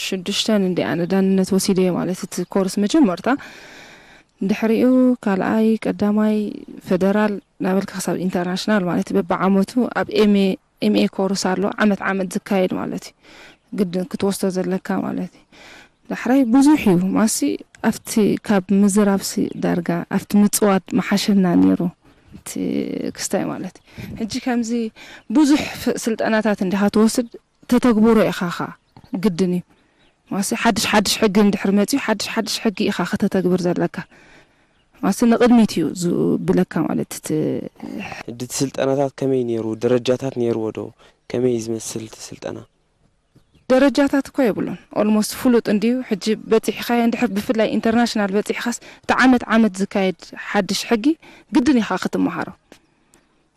ሽዱሽተን እንዲ ኣነ ዳንነት ወሲደዮ ማለት እቲ ኮርስ መጀመርታ ድሕሪኡ ካልኣይ ቀዳማይ ፈደራል ናበልካ ክሳብ ኢንተርናሽናል ማለት በብዓመቱ ኣብ ኤምኤ ኮርስ ኣሎ ዓመት ዓመት ዝካየድ ማለት እዩ ግድን ክትወስዶ ዘለካ ማለት እዩ ዳሕራይ ብዙሕ እዩ ማሲ ኣብቲ ካብ ምዝራብሲ ዳርጋ ኣብቲ ምፅዋድ መሓሸና ነይሩ። እቲ ክስታይ ማለት እዩ። ሕጂ ከምዚ ብዙሕ ፍ- ስልጠናታት እንዲኻ ትወስድ ተተግብሮ ኢኻ ኻ ግድን እዩ። ማሲ ሓድሽ ሓድሽ ሕጊ እንድሕር መፅዩ ሓድሽ ሓድሽ ሕጊ ኢኻ ከተተግብር ዘለካ። ማሲ ንቕድሚት እዩ ዝብለካ ማለት እቲ ሕጂ እቲ ስልጠናታት ከመይ ነይሩ? ደረጃታት ነይርዎ ዶ? ከመይ እዩ ዝመስል እቲ ስልጠና? ደረጃታት እኮ የብሉን። ኦልሞስት ፍሉጥ እንድዩ። ሕጂ በፂሕኻዮ እንድሕር ብፍላይ ኢንተርናሽናል በፂሕኻስ እቲ ዓመት ዓመት ዝካየድ ሓድሽ ሕጊ ግድን ኢኻ ክትመሃሮ።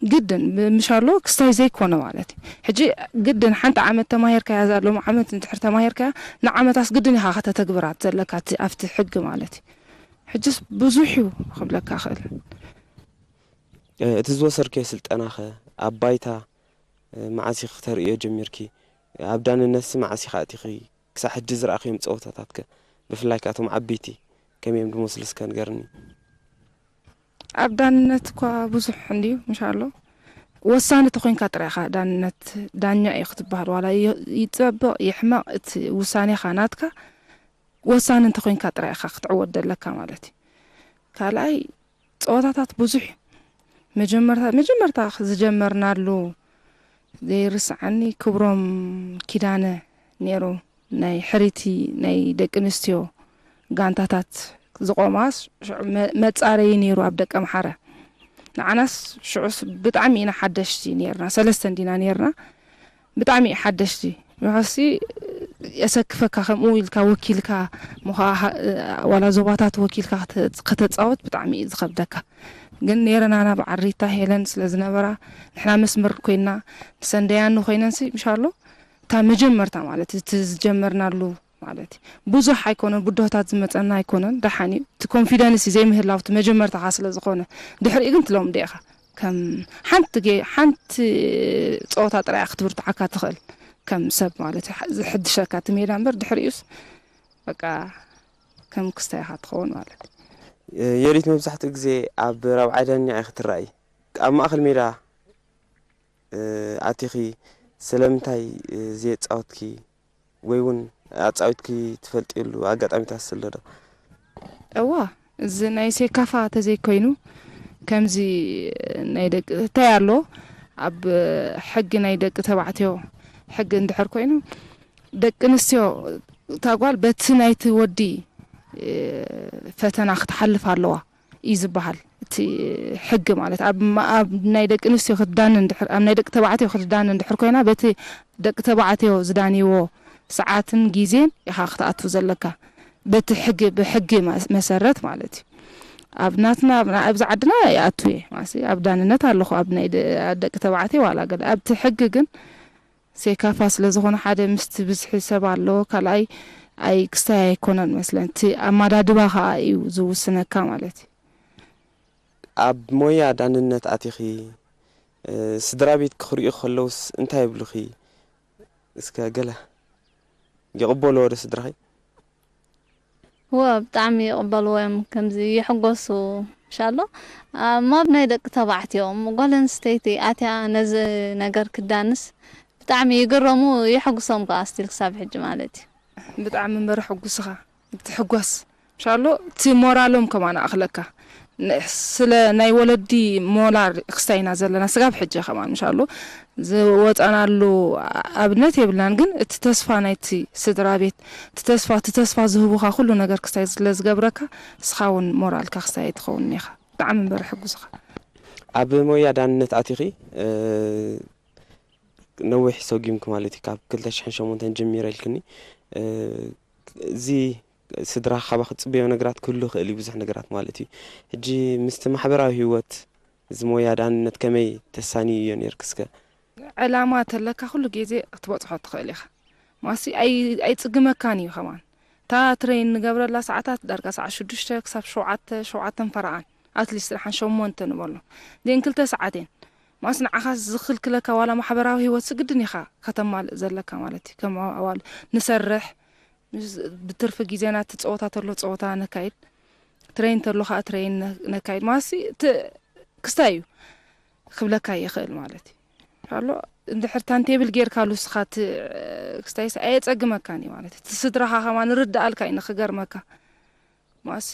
ግድን ብ- ምሻሎ ክስታይ ዘይኮነ ማለት እዩ። ሕጂ ግድን ሓንቲ ዓመት ተማሂርካያ እዛ ሎም ዓመት እንድሕር ተማሂርካያ ንዓመታስ ግድን ኢኻ ከተተግብራት ዘለካ እቲ ኣብቲ ሕጊ ማለት እዩ። ሕጅስ ብዙሕ እዩ ክብለካ ክእል። እቲ ዝወሰድክዮ ስልጠናኸ ኣብ ባይታ መዓስ ኢኺ ክተርእዮ ጀሚርኪ? ኣብ ዳንነትሲ መዓስ ኢኻ ኣቲኺ? ክሳብ ሕጂ ዝረኣኽዮም ፀወታታትከ ብፍላይ ካቶም ዓበይቲ ከመይ እዮም ዝመስሉ እስከ ንገርኒ። ኣብ ዳንነት እኳ ብዙሕ እንድዩ ምሻሎ ወሳኒ ተኮይንካ ጥራይ ኢኻ ዳንነት ዳኛ እዩ ክትበሃል ዋላ ይ- ይፀብቕ ይሕመቕ እቲ ውሳኔኻ ናትካ ወሳኒ እንተኮይንካ ጥራይ ኢኻ ክትዕወት ዘለካ ማለት እዩ። ካልኣይ ፀወታታት ብዙሕ እዩ። መጀመርታ መጀመርታ ዝጀመርናሉ ዘይርስዓኒ ክብሮም ኪዳነ ነይሩ ናይ ሕሪቲ ናይ ደቂ ኣንስትዮ ጋንታታት ዝቆማ ሽዑ መ- መፃረዪ ነይሩ ኣብ ደቀ ምሓረ። ንዓናስ ሽዑስ ብጣዕሚ ኢና ሓደሽቲ ነርና ሰለስተ እንዲና ነርና ብጣዕሚ እዩ ሓደሽቲ ንሕሲ የሰክፈካ ከምኡ ኢልካ ወኪልካ ምዃ ዋላ ዞባታት ወኪልካ ክተ- ከተፃወት ብጣዕሚ እዩ ዝኸብደካ። ግን ነረናና በዓል ሪታ ሄለን ስለ ዝነበራ ንሕና መስመር ኮይና ንሰንደያኒ ኮይነንሲ ምሻሎ እታ መጀመርታ ማለት እቲ ዝጀመርናሉ ማለት እዩ። ብዙሕ ኣይኮነን ብድሆታት ዝመፀና ኣይኮነን ደሓን እዩ እቲ ኮንፊደንስ እዩ ዘይምህላው እቲ መጀመርታኻ ስለ ዝኾነ ድሕሪኡ ግን ትለምዶ ኢኻ ከም ሓንቲ ጌ ሓንቲ ፀወታ ጥራይ ክትብርትዓካ ትኽእል ከም ሰብ ማለት እዩ ሓ- ዝሕድሸካ እቲ ሜዳ እምበር ድሕሪኡስ በቃ ከም ክስታይ ኢኻ ትኸውን ማለት እዩ። የሪት መብዛሕትኡ ግዜ ኣብ ራብዓይ ዳኛ ኢኺ ትረኣይ። ኣብ ማእኸል ሜዳ ኣቲኺ ስለምንታይ ዘየፃወትኪ ወይ እውን ኣፃዊትኪ ትፈልጥሉ ኣጋጣሚታት ስለ ዶ? እዋ እዚ ናይ ሴካፋ ተዘይኮይኑ ከምዚ ናይ ደቂ እንታይ ኣሎ ኣብ ሕጊ ናይ ደቂ ተባዕትዮ ሕጊ እንድሕር ኮይኑ ደቂ ኣንስትዮ እታ ጓል በቲ ናይቲ ወዲ ፈተና ክትሓልፍ ኣለዋ እዩ ዝበሃል እቲ ሕጊ ማለት ኣብ ኣብ ናይ ደቂ ኣንስትዮ ክትዳኒ እንድሕር ኣብ ናይ ደቂ ተባዕትዮ ክትዳኒ እንድሕር ኮይና በቲ ደቂ ተባዕትዮ ዝዳንይዎ ሰዓትን ግዜን ኢኻ ክትኣቱ ዘለካ በቲ ሕጊ ብሕጊ መሰረት ማለት እዩ ኣብ ናትና ኣብዚ ዓድና ይኣቱ እየ ማሲ ኣብ ዳንነት ኣለኹ ኣብ ናይ ደቂ ተባዕትዮ ዋላ ገለ ኣብቲ ሕጊ ግን ሴካፋ ስለ ዝኾነ ሓደ ምስቲ ብዝሒ ሰብ ኣሎ ካልኣይ ኣይ ክስታይ ኣይኮነን መስለን እቲ ኣማዳድባ ከዓ እዩ ዝውስነካ ማለት እዩ ኣብ ሞያ ዳንነት ኣቲኺ ስድራ ቤት ክኽሪኡ ከለውስ እንታይ ይብሉኺ? እስከ ገለ ይቕበልዎ ዶ ስድራኺ? እወ ብጣዕሚ ይቕበልዎ እዮም ከምዚ ይሕጎሱ ምሻሎ እሞ ኣብ ናይ ደቂ ተባዕትዮ እሞ ጓል ኣንስተይቲ ኣትያ ነዚ ነገር ክዳንስ ብጣዕሚ ይግረሙ ይሕጉሶም ከዓ ስቲል ክሳብ ሕጂ ማለት እዩ ብጣዕሚ እምበር ሕጉስኻ ትሕጎስ ምሻሎ እቲ ሞራሎም ከማን ኣኽለካ ስለ ናይ ወለዲ ሞላር ክስታይና ዘለና ስጋብ ሕጂ ከማን ምሻሎ ዝወፃናሉ ኣብነት የብልናን ግን እቲ ተስፋ ናይቲ ስድራ ቤት እቲ ተስፋ እቲ ተስፋ ዝህቡኻ ኩሉ ነገር ክስታይ ስለ ዝገብረካ እስኻ እውን ሞራልካ ክስታይ ትኸውን ኢኻ ብጣዕሚ እምበር ሕጉስኻ ኣብ ሞያ ዳንነት ኣቲኺ ነዊሕ ሰጊምኪ ማለት እዩ ካብ ክልተ ሽሕን ሸሞንተን ጀሚረ ኢልክኒ እዚ ስድራ ካባኺ ትፅበዮ ነገራት ክህሉ ይኽእል እዩ ብዙሕ ነገራት ማለት እዩ ሕጂ ምስቲ ማሕበራዊ ህይወት እዚ ሞያ ዳንነት ከመይ ተሳንይዮ ነይርኪ እስከ ዕላማ ተለካ ኩሉ ግዜ ክትበፅሖ ትኽእል ኢኻ ማሲ ኣይፅግመካን እዩ ከማን እታ ትሬን ንገብረላ ሰዓታት ዳርጋ ሰዓት ሽዱሽተ ክሳብ ሸውዓተ ሸውዓተን ፈረቓን ኣትሊስት ደሓን ሸሞንተ ንበሎ ዜን ክልተ ሰዓት እየን ማስ ንዓኻ ዝኽልክለካ ዋላ ማሕበራዊ ህይወት ስግድን ኢኻ ከተማልእ ዘለካ ማለት እዩ ከም ኣዋል ንሰርሕ ብትርፊ ግዜና እቲ ፀወታ ተሎ ፀወታ ነካይድ ትሬን ተሎ ከዓ ትሬን ነካይድ ማሲ ክስታይ እዩ ክብለካ ይኽእል ማለት እዩ ኣሎ እንድሕር ታንቴብል ጌርካሉ ንስኻ ት-፣ ክስታይስ ኣየጸግመካን እዩ ማለት እዩ። እቲ ስድራኻ ከማን ርድኣልካ እዩ ንኽገርመካ። ማሲ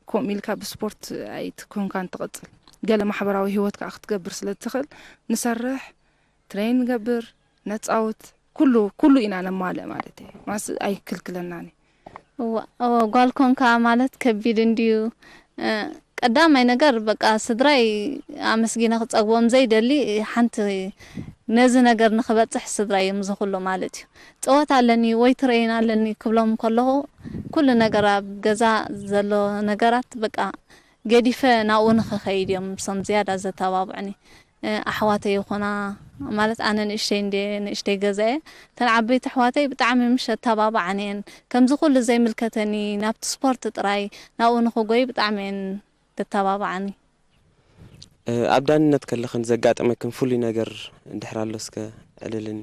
ከምኡ ኢልካ ብስፖርት ኣይትኮንካን ትቕጽል። ገለ ማሕበራዊ ህይወት ከኣ ክትገብር ስለ እትኽእል ንሰርሕ፣ ትሬን ንገብር፣ ነጻውት፣ ኩሉ፣ ኩሉ ኢና ነማልእ ማለት እዩ። ማስ ኣይክልክለናን እዩ። እዋ፣ እዋ፣ ጓል ኮንካ ማለት ከቢድ እንድዩ። እ፣ ቀዳማይ ነገር በቃ ስድራይ ኣመስጊነ ክጸግቦም ዘይደሊ ሓንቲ ነዚ ነገር ንኽበጽሕ ስድራይ እዮም ዝኹሉ ማለት እዩ። ጸወታ ኣለኒ ወይ ትሬን ኣለኒ ክብሎም ከለኹ ኩሉ ነገር ኣብ ገዛ ዘሎ ነገራት በቃ ገዲፈ ናብኡ ንኽኸይድ እዮም እሶም ዝያዳ ዘተባብዑኒ። እ፣ ኣሕዋተይ ይኹና ማለት ኣነ ንእሽተይ እንደ ንእሽተይ ገዛ እየ። እተን ዓበይቲ ኣሕዋተይ ብጣዕሚ ምሽ ኣተባብዓኒ እየን። ከምዚ ኩሉ ዘይምልከተኒ ናብቲ ስፖርት ጥራይ ናብኡ ንኽጎይ ብጣዕሚ እየን ዘተባብዓኒ። እ፣ ኣብ ዳንነት ከለኽን ዘጋጠመክን ፍሉይ ነገር እንድሕር ኣሎ እስከ ዕልልኒ።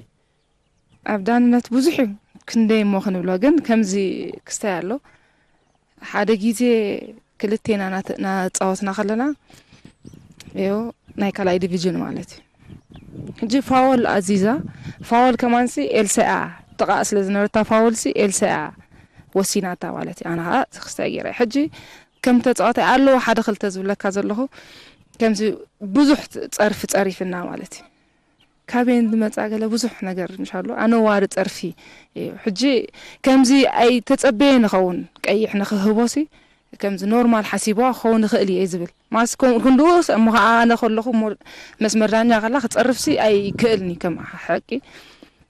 ኣብ ዳንነት ብዙሕ እዩ፣ ክንደይ እሞ ክንብሎ፣ ግን ከምዚ ክስታይ ኣሎ። ሓደ ግዜ ክልቴና ናተ-፣ ናጻወትና ከለና፣ እዮ፣ ናይ ካልኣይ ዲቪዥን ማለት እዩ። ሕጂ ፋወል ኣዚዛ፣ ፋወል ከማንሲ ኤልሳኣ ጥቓ ስለ ዝነበረታ፣ ፋወልሲ ኤልሳኣ ወሲናታ ማለት እዩ። ኣነ ኸኣ ክስታይ ገይረ። ሕጂ ከም ተጻዋታይ ኣለዎ ሓደ ክልተ ዝብለካ ዘለኹ፣ ከምዚ ብዙሕ ጸርፊ ጸሪፍና ማለት እዩ። ካበየን ዝመጻ ገለ ብዙሕ ነገር ምሽ ኣሎ። ኣነዋሪ ጸርፊ እዩ። ሕጂ ከምዚ ኣይተጸበየ ንኸውን ቀይሕ ንኽህቦሲ ከምዚ ኖርማል ሓሲብዋ ክኸውን ይኽእል እየ ዝብል። ማስ ከምኡ ክንድኡስ እሞ ኸዓ ኣነ ከለኹ እሞ መስመር ዳኛ ከላ ክጸርፍሲ ኣይክእልኒ ከም ሓቂ።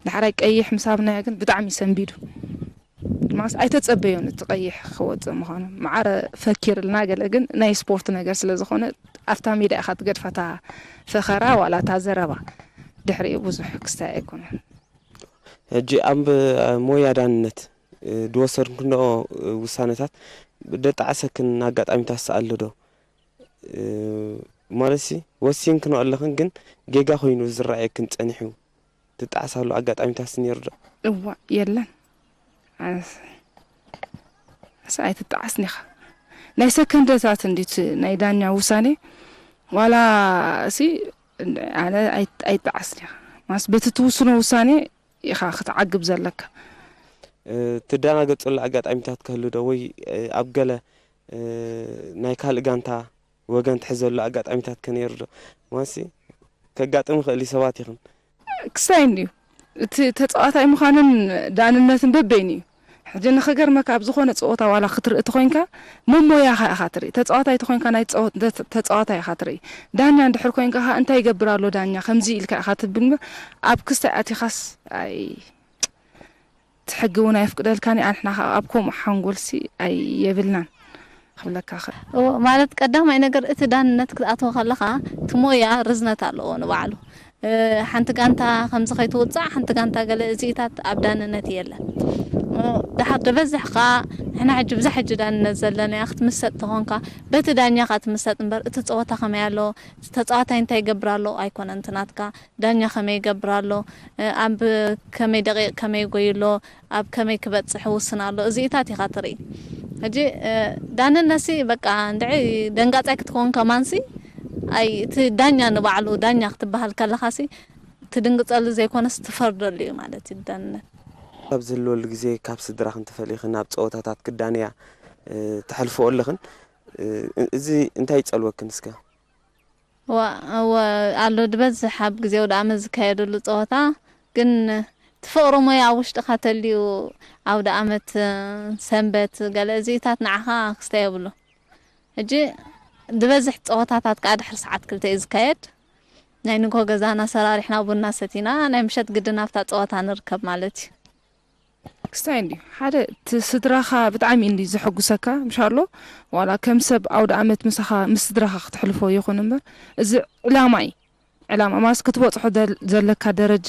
ዳሕራይ ቀይሕ ምስ ሃብናዮ ግን ብጣዕሚ ሰንቢዱ። ማስ ኣይተጸበዮን እቲ ቀይሕ ክወጽእ ምዃኑ። ማዕረ ፈኪርልና ገለ ግን ናይ ስፖርት ነገር ስለ ዝኾነ ኣብታ ሜዳ ኢኻ ትገድፋ እታ ፈኸራ ዋላ እታ ዘረባ። ድሕሪኡ ብዙሕ ክስታይ ኣይኮነን። ሕጂ ኣብ ሞያ ዳንነት፣ እ፣ ዝወሰድክንኦ፣ እ፣ ውሳነታት ደጣዕሰክን ኣጋጣሚታት ኣሎ ዶ? እ፣ ማለትሲ ወሲንክንኦ ኣለኽን ግን ጌጋ ኮይኑ ዝረኣየክን ጸኒሑ ትጣዕሳሉ ኣጋጣሚታት ነይሩ ዶ? እዋ፣ የለን። ኣነስ፣ ኣነስ ኣይትጣዓስን ኢኻ። ናይ ሰከንደታት እንዲት ናይ ዳኛ ውሳኔ፣ ዋላ እሲ ኣነ ኣይ-፣ ኣይጣዓስን ኢኻ። ማስ በቲ ትውስኖ ውሳኔ ኢኻ ክትዓግብ ዘለካ። እ፣ ትደናገጸሉ ኣጋጣሚታት ክህሉ ዶ? ወይ፣ እ፣ ኣብ ገለ፣ እ፣ ናይ ካልእ ጋንታ ወገን ትሕዘሉ ኣጋጣሚታት ከ ነይሩ ዶ? ማሲ ከጋጥም ይኽእል እዩ፣ ሰባት ኢኽን። ክስታይ እንድዩ። እቲ ተጻዋታይ ምዃንን ዳንነትን በበይኑ እዩ። ሕጂ ንኽገርመካ ኣብ ዝኾነ ጸወታ ዋላ ክትርኢ ተኾይንካ መሞያኻ ኢኻ ትርኢ። ተጻዋታይ ተኾይንካ ናይ ጸወ-፣ ተ-፣ ተጻዋታይ ኢኻ ትርኢ። ዳኛ እንድሕር ኮይንካ ኸኣ እንታይ ይገብር ኣሎ ዳኛ ከምዚ ኢልካ ኢኻ ትብል እምበር ኣብ ክስታይ ኣቲኻስ ኣይ እቲ ሕጊ እውን ኣየፍቅደልካን እዩ። ኣንሕና ኸዓ ኣብ ከምኡ ሓንጎልሲ ኣይ-፣ የብልናን ክብለካ ኽእል። እዎ፣ ማለት ቀዳማይ ነገር እቲ ዳንነት ክትኣትዎ ከለኻ እቲ ሞያ ርዝነት ኣለዎ ንባዕሉ። እ፣ ሓንቲ ጋንታ ከምዚ ከይትውጻዕ፣ ሓንቲ ጋንታ ገለ እዚኢታት ኣብ ዳንነት የለን። እ፣ ድሓር ደበዝሕ ኸዓ ንሕና ሕጂ ብዛ ሕጂ ዳንነት ዘለናያ ክትምሰጥ ተኾንካ በቲ ዳኛ ኸዓ ትምሰጥ እምበር እቲ ጸወታ ከመይ ኣሎ፣ እቲ ተጻዋታይ እንታይ ይገብር ኣሎ ኣይኮነን እቲ ናትካ። ዳኛ ከመይ ይገብር ኣሎ፣ እ፣ ኣብ ከመይ ደቂቕ ከመይ ይጎይ ኣሎ፣ ኣብ ከመይ ክበጽሕ ይውስን ኣሎ፣ እዚኢታት ኢኻ ትርኢ። ሕጂ፣ እ፣ ዳንነሲ በቃ እንድዒ ደንጋጻይ ክትኮን ከማንሲ፣ ኣይ፣ እቲ ዳኛ ንባዕሉ ዳኛ ክትበሃል ከለኻሲ ትድንግጸሉ ዘይኮነስ ትፈርደሉ እዩ ማለት እዩ ዳንነት። ኣብ ዝህልወሉ ግዜ ካብ ስድራኽን ተፈሊኽን ኣብ ጸወታታት ክዳንያ፣ እ፣ ተሕልፍኦ ኣለኽን፣ እ፣ እዚ እንታይ ይጸልወክን እስከ? እዋ፣ እወ፣ ኣሎ ድበዝሕ ኣብ ግዜ ኣውደኣመት ዝካየደሉ ጸወታ፣ ግን እቲ ፍቕሪ ሞያ ኣብ ውሽጥኻ ተልዩ ኣውደኣመት፣ ሰንበት፣ ገለ እዚኢታት ንዓኻ ክስተ የብሉ። ሕጂ ድበዝሕ ጸወታታት ከኣ ድሕሪ ሰዓት ክልተ እዩ ዝካየድ። ናይ ንግሆ ገዛና ሰራሪሕና ቡና ሰቲና፣ ናይ ምሸት ግድን ኣብታ ጸወታ ንርከብ ማለት እዩ። ክስታይ እንድዩ። ሓደ እቲ ስድራኻ ብጣዕሚ እንድዩ ዘሐጉሰካ፣ ምሻሎ ዋላ ከም ሰብ ኣውደ ኣመት ምሳኻ ምስ ስድራኻ ክትሕልፎ ይኹን እምበር፣ እዚ ዕላማ እዩ። ዕላማ ማለት ክትበጽሖ ደል-፣ ዘለካ ደረጃ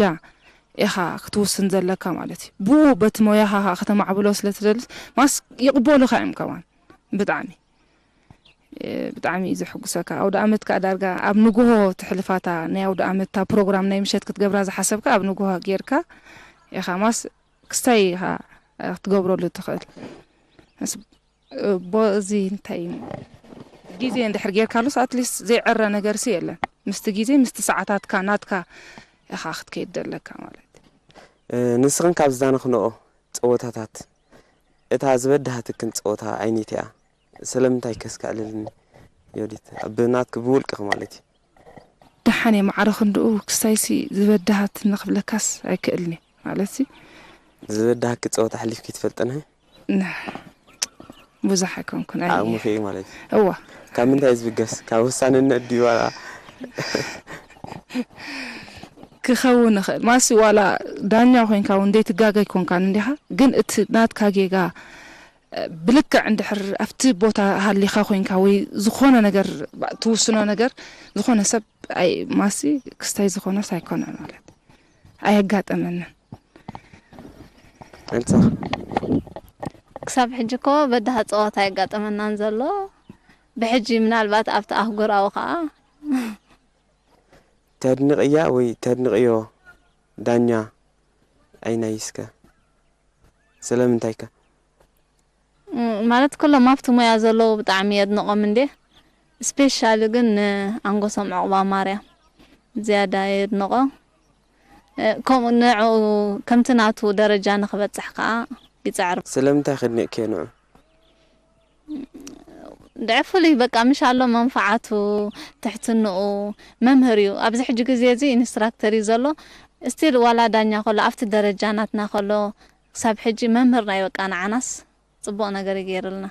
ኢኻ ክትውስን ዘለካ ማለት እዩ። ብኡ በቲ ሞያኻ ኸኣ ከተማዕብሎ ስለ ትደልስ፣ ማስ ይቕበሉኻ እዮም ከማን። ብጣዕሚ፣ እ፣ ብጣዕሚ እዩ ዘሐጉሰካ። ኣውደ ኣመት ከኣ ዳርጋ ኣብ ንግሆ ትሕልፋታ ናይ ኣውደ ኣመት እታ ፕሮግራም ናይ ምሸት ክትገብራ ዝሓሰብካ ኣብ ንግሆ ጌርካ ኢኻ ማስ ክስታይ ኢኻ ክትገብረሉ ትኽእል። መስ-፣ እ፣ ቦ-፣ እዚ እንታይ እዩ? ግዜ እንድሕር ጌርካሉስ ኣትሊስት ዘይዕረ ነገርሲ የለን። ምስቲ ግዜ፣ ምስቲ ሰዓታትካ ናትካ ኢኻ ክትከይድ ደለካ ማለት እዩ። እ፣ ንስኽን ካብ ዝዛነኽንኦ ጸወታታት እታ ዝበድሃትክን ጸወታ ኣይነይቲ እያ? ስለምንታይ ከ እስከ ኣዕልልኒ ዮዲት? ብናትኪ ብውልቅኺ ማለት እዩ። ደሓን እየ ማዕረ ክንድኡ ክስታይሲ ዝበድሃትኒ ክብለካስ ኣይክእልን እየ። ማለትሲ ዝበድሃኪ ጸወታ ኣሕሊፍኪ ትፈልጥን? ብዙሕ ኣይኮንኩን። ኣይ ዓቕምኺ እዩ ማለት እዩ። እዋ ካብ ምንታይ እዩ ዝብገስ? ካብ ውሳንነት ድዩ ዋላ ክኸውን ይኽእል ማሲ ዋላ ዳኛ ኮይንካ እውን ዘይትጋገይ ኮንካን እንዲኻ ግን እቲ ናትካ ጌጋ ብልክዕ እንድሕር ኣብቲ ቦታ ሃሊኻ ኮይንካ ወይ ዝኾነ ነገር ትውስኖ ነገር ዝኾነ ሰብ ኣይ ማሲ ክስታይ ዝኾነስ ኣይኮነን ማለት ኣየጋጠመንን። ኣንጻ ክሳብ ሕጂ እኮ በዳሃ ጸዋታ ኣየጋጠመናን ዘሎ። ብሕጂ ምናልባት ኣብቲ ኣህጉራዊ ከኣ ተድንቕያ ወይ ተድንቕዮ ዳኛ ኣይናይ እስከ ስለምንታይ ከ? ማለት ኩሎም ኣብቲ ሞያ ዘለዉ ብጣዕሚ የድንቖም እንዴ። ስፔሻሊ ግን ንኣንጎሶም ዑቕባ ማርያም ዝያዳ የድንቖ። ከምኡ ንዕኡ ከምቲ ናቱ ደረጃ ንኽበጽሕ ከኣ ይጽዕር። ስለምንታይ ከድኒቕክዮ ንዑ? ድዕፍሉይ በቃ ምሽ ኣሎ መንፍዓቱ ትሕትንኡ መምህር እዩ ኣብዚ ሕጂ ግዜ እዚ ኢንስትራክተር እዩ ዘሎ ስቲል ዋላ ዳኛ ከሎ ኣብቲ ደረጃ ናትና ከሎ ክሳብ ሕጂ መምህርና እዩ በቃ ንዓናስ ጽቡቕ ነገር እዩ ገይርልና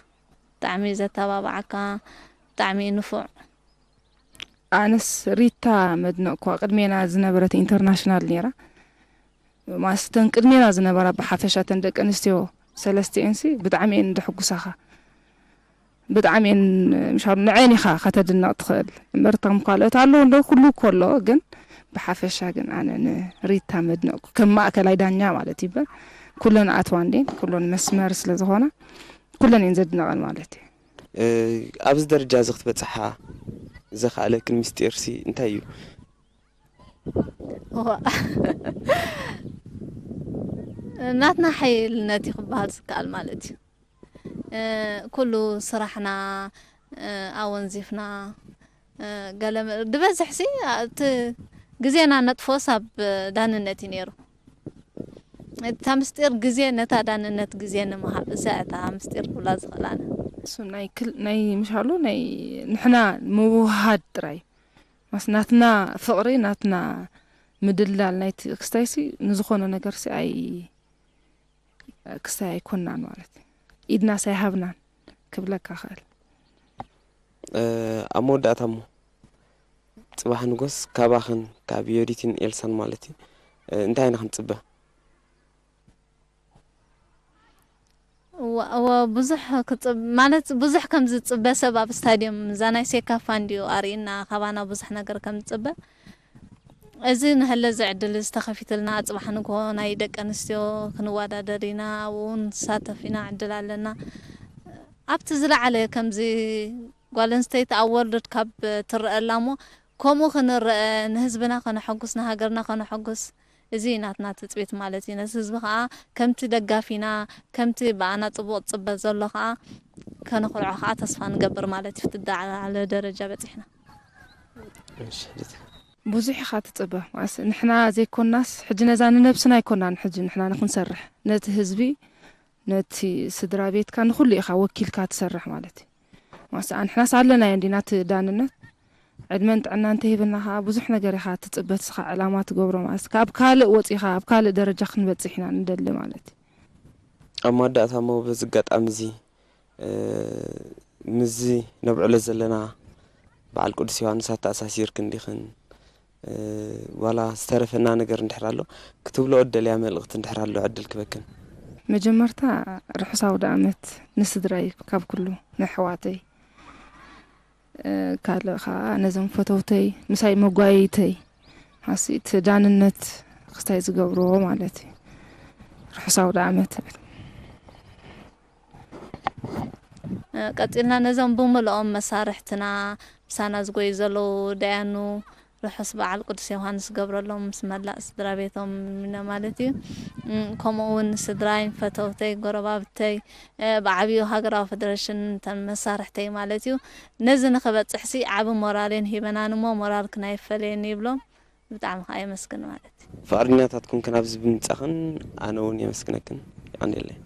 ብጣዕሚ እዩ ዘተባብዓካ ብጣዕሚ እዩ ንፉዕ ኣነስ ሪታ መድነቕኳ ቅድሜና ዝነበረት ኢንተርናሽናል ነይራ ማስተን ቅድሜና ዝነበራ ብሓፈሻ ተን ደቂ ኣንስትዮ ሰለስቲኤንሲ ብጣዕሚ እየን ዘሕጉሳኻ ብጣዕሚ እየን ምሻሉ ንዐን ኢኻ ከተድንቕ ትኽእል እምበር እቶም ካልኦት ኣለዉ እንዶ ኩሉ እኮ ኣሎ ግን ብሓፈሻ ግን ኣነ ንሪታ መድነቕኩ ከም ማእከላይ ዳኛ ማለት እዩ እምበር ኩለን ኣትዋ እንዴን ኩለን መስመር ስለ ዝኾና ኩለን እየን ዘድንቐን ማለት እዩ ኣብዚ ደረጃ እዚ ክትበጽሓ ዘኽኣለክን ምስጢር ሲ እንታይ እዩ? ናትና ሓይልነት እዩ ክበሃል ዝከኣል ማለት እዩ። ኩሉ ስራሕና ኣወንዚፍና ገለ ድበዝሕ ሲ እቲ ግዜና ነጥፍኦስ ኣብ ዳንነት እዩ ነይሩ። እታ ምስጢር ግዜ ነታ ዳንነት ግዜ ንምሃብ እዛ እታ ምስጢር ክብላ ዝኽእል ኣነ። እሱ ናይ ክል ናይ ምሻሉ ናይ ንሕና ምውሃድ ጥራይ ማስ ናትና ፍቕሪ ናትና ምድላል ናይቲ ክስታይሲ ንዝኾነ ነገርሲ ኣይ ክስታይ ኣይኮናን ማለት እዩ። ኢድናስ ኣይሃብናን ክብለካ ክእል። ኣብ መወዳእታ እሞ ጽባሕ ንጎስ ካባኽን ካብ ዮዲትን ኤልሳን ማለት እዩ እንታይ ኢና ክንጽበ? እዋ እዋ ብዙሕ ክጽብ ማለት ብዙሕ ከም ዝጽበ ሰብ ኣብ ስታድዮም እዛ ናይ ሴካፋ እንዲዩ ኣርእና ካባና ብዙሕ ነገር ከም ዝጽበ እዚ ንሀለ እዚ ዕድል እዚ ተኸፊትልና ኣጽባሕ ንግሆ ናይ ደቂ ኣንስትዮ ክንወዳደር ኢና ኣብኡ እውን ንሳተፍ ኢና ዕድል ኣለና ኣብቲ ዝለዓለ ከምዚ ጓል ኣንስተይቲ ኣብ ወርልድ ካብ ትረአ ኣላ እሞ ከምኡ ክንረአ ንህዝብና ከነሐጉስ ንሃገርና ከነሐጉስ እዚ እዩ ናትና ትፅቢት ማለት እዩ። ነቲ ህዝቢ ከዓ ከምቲ ደጋፊና ከምቲ ብኣና ፅቡቕ ዝፅበ ዘሎ ከዓ ከነኹርዖ ከዓ ተስፋ ንገብር ማለት እዩ። ትዳዓለ ደረጃ በፂሕና። እሺ፣ ሕጅቲ ብዙሕ ኢኻ ትፅበ ማስ ንሕና ዘይኮናስ ሕጂ ነዛ ንነብስና ኣይኮናን ሕጂ ንሕና ንክንሰርሕ ነቲ ህዝቢ ነቲ ስድራ ቤትካ ንኹሉ ኢኻ ወኪልካ ትሰርሕ ማለት እዩ። ማስ ኣንሕናስ ኣለናዮ እንዲና እቲ ዳንነት ዕድመን ጥዕና እንተሂብና ከዓ ብዙሕ ነገር ኢኻ ትፅበ ንስኻ ዕላማ ትገብሮ ማለት ካብ ካልእ ወፂኻ ኣብ ካልእ ደረጃ ክንበፅሕ ኢና ንደሊ ማለት እዩ። ኣብ መወዳእታ እሞ በዚ ኣጋጣሚ እዚ ምስዚ ነብዕሎ ዘለና በዓል ቅዱስ ዮሃንስ ኣተኣሳሲርክን ዲኽን ዋላ ዝተረፈና ነገር እንድሕር ኣሎ ክትብልኦ እደልያ መልእኽቲ እንድሕር ኣሎ ዕድል ክበክን። መጀመርታ ርሑስ ኣውደ ኣመት ንስድራይ ካብ ኩሉ ንኣሕዋተይ ካልእ ከዓ ነዞም ፈተውተይ ምሳይ መጓየይተይ ሓሲት ዳንነት ክስታይ ዝገብርዎ ማለት እዩ። ርሑስ ኣውደ ኣመት እብል። ቀጺልና ነዞም ብምልኦም መሳርሕትና ምሳና ዝጎዩ ዘለዉ ደያኑ ርሑስ በዓል ቅዱስ ዮሃንስ ገብረሎም ምስ መላእ ስድራ ቤቶም ኢልና ማለት እዩ። ከምኡ እውን ስድራይ፣ ፈተውተይ፣ ጎረባብተይ ብዓብዩ ሃገራዊ ፈደረሽን እተን መሳርሕተይ ማለት እዩ። ነዚ ንክበፅሕሲ ዓቢ ሞራል እየን ሂበናኒ እሞ ሞራልክን ኣይፈለየኒ ይብሎም። ብጣዕሚ ከዓ የመስግን ማለት እዩ። ፍቓደኛታትኩም ክናብዚ ብምጻኽን ኣነ እውን የመስግነክን። ይቐንየለይ።